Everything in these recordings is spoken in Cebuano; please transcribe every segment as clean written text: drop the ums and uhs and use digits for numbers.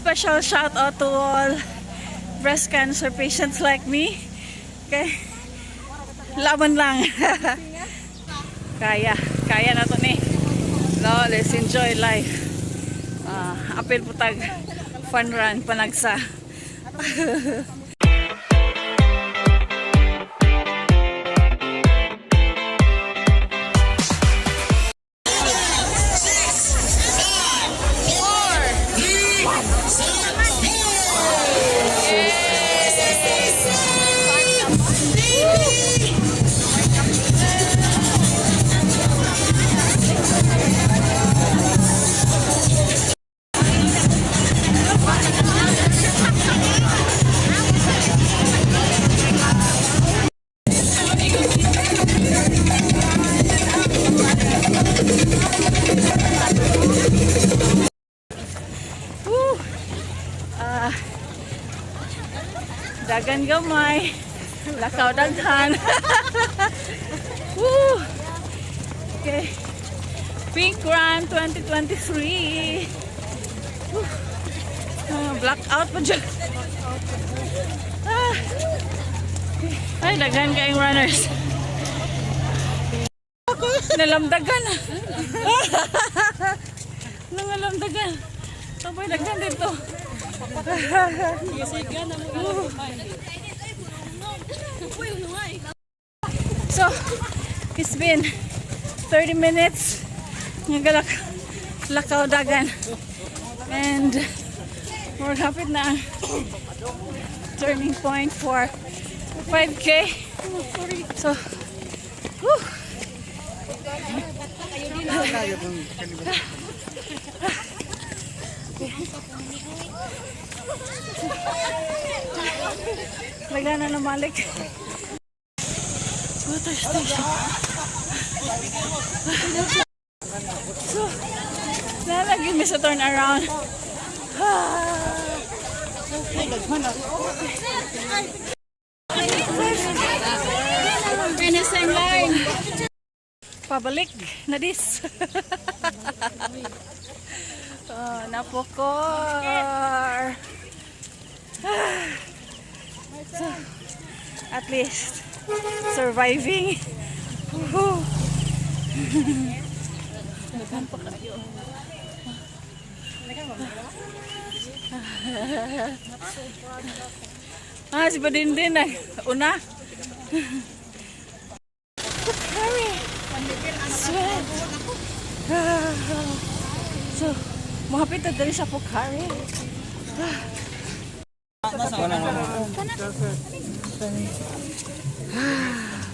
Special shout out to all breast cancer patients like me. Okay. Laban lang. Kaya. Kaya na to ni. No, let's enjoy life. Apil pud tag fun run panagsa. Woo! Dagan gamay. Lakaw daghan. Woo! Okay. Pink Run 2023. Woo! Blackout pa dyan. Okay. Ay, daghan kayong runners. Nalamdagan. Nangalamdagan. Sabay daghan dito. So, it's been 30 minutes nga galak lakaw dagan. And we're hapit na ang turning point for 5K. So, whew. Lagla na namalik. Water station. So, nalagyan mi sa turn around. Ah. Okay. Finish line. Pabalik na dis. Oh, napokor. So, at least surviving. Woohoo. Daghan pa kayo. Si Badindin nag una. Hurry. Sweat. So, mohapit na dali sa Pocari.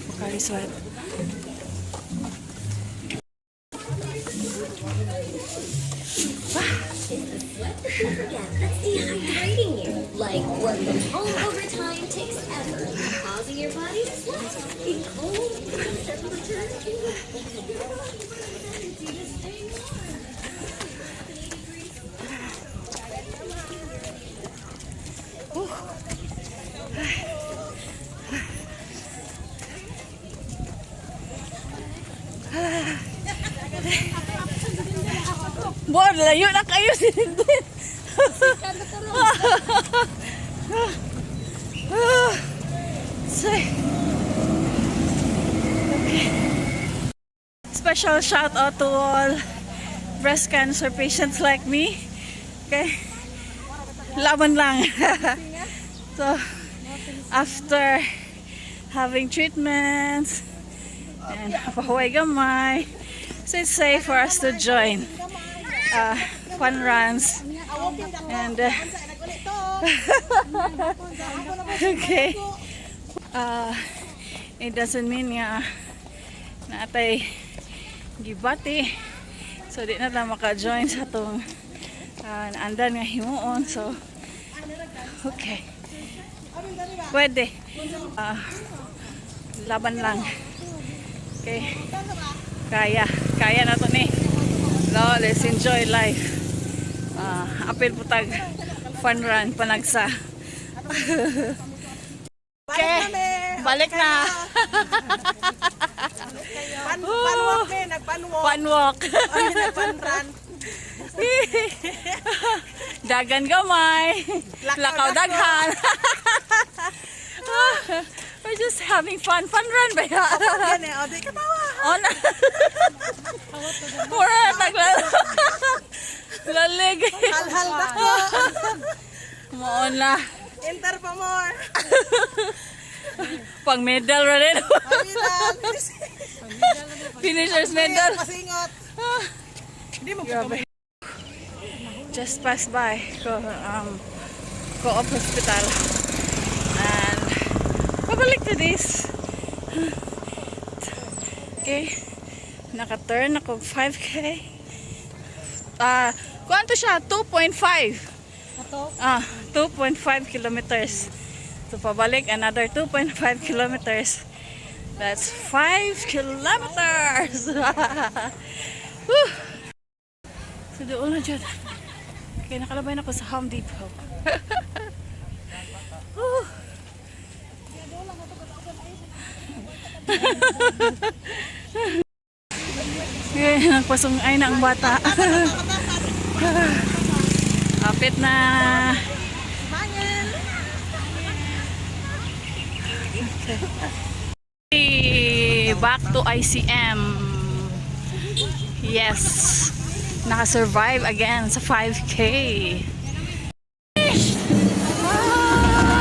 Pocari Sweat. Forget that's dehydrating you. Like work from home overtime takes effort, causing your body to sweat. In cold temperatures, your body burns energy to stay warm. Bo, layo na kayo si Dindin. Say. Okay. Special shout out to all breast cancer patients like me. Okay. Laban lang. So, after having treatments and pahuway gamay, so it's safe for us to join fun runs and okay, it doesn't mean nga natay gibati, so di na ta maka-join sa atong naandan nga himuon. So okay, pwede. Laban lang. Okay, kaya kaya na to ni. No, let's enjoy life. Apil pud tag fun run panagsa. Okay, balik na. Fun walk me, nag-fun walk. Fun walk. Ay, nag-fun run. Dagan gamay. Lakaw daghan. We're just having fun. Fun run ba ya? Yan eh, o di ka tawa. On. Mura tagla. Lalig. Halhal na ko. Moon na. Enter pa more. Pang medal ra rin. Pamidal. Finisher's medal. Pasingot. Hindi mo Grabe. Just passed by Co-op Hospital. And pabalik to this. Okay. Naka-turn ako 5K. Ah, kuanto siya? 2.5. Ah, 2.5 kilometers. So pabalik another 2.5 kilometers. That's 5 kilometers. Whew. So doon na dyan. Okay, nakalabay na ako sa Home Depot. Whew. Okay, nagpasungay na ang bata. Kapit na. Mangel. Okay, back to ICM. Yes. Naka-survive again sa 5K. Ah!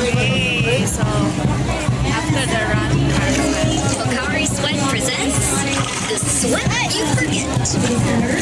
Okay, so after the run, Pocari Sweat presents The Sweat You Forget.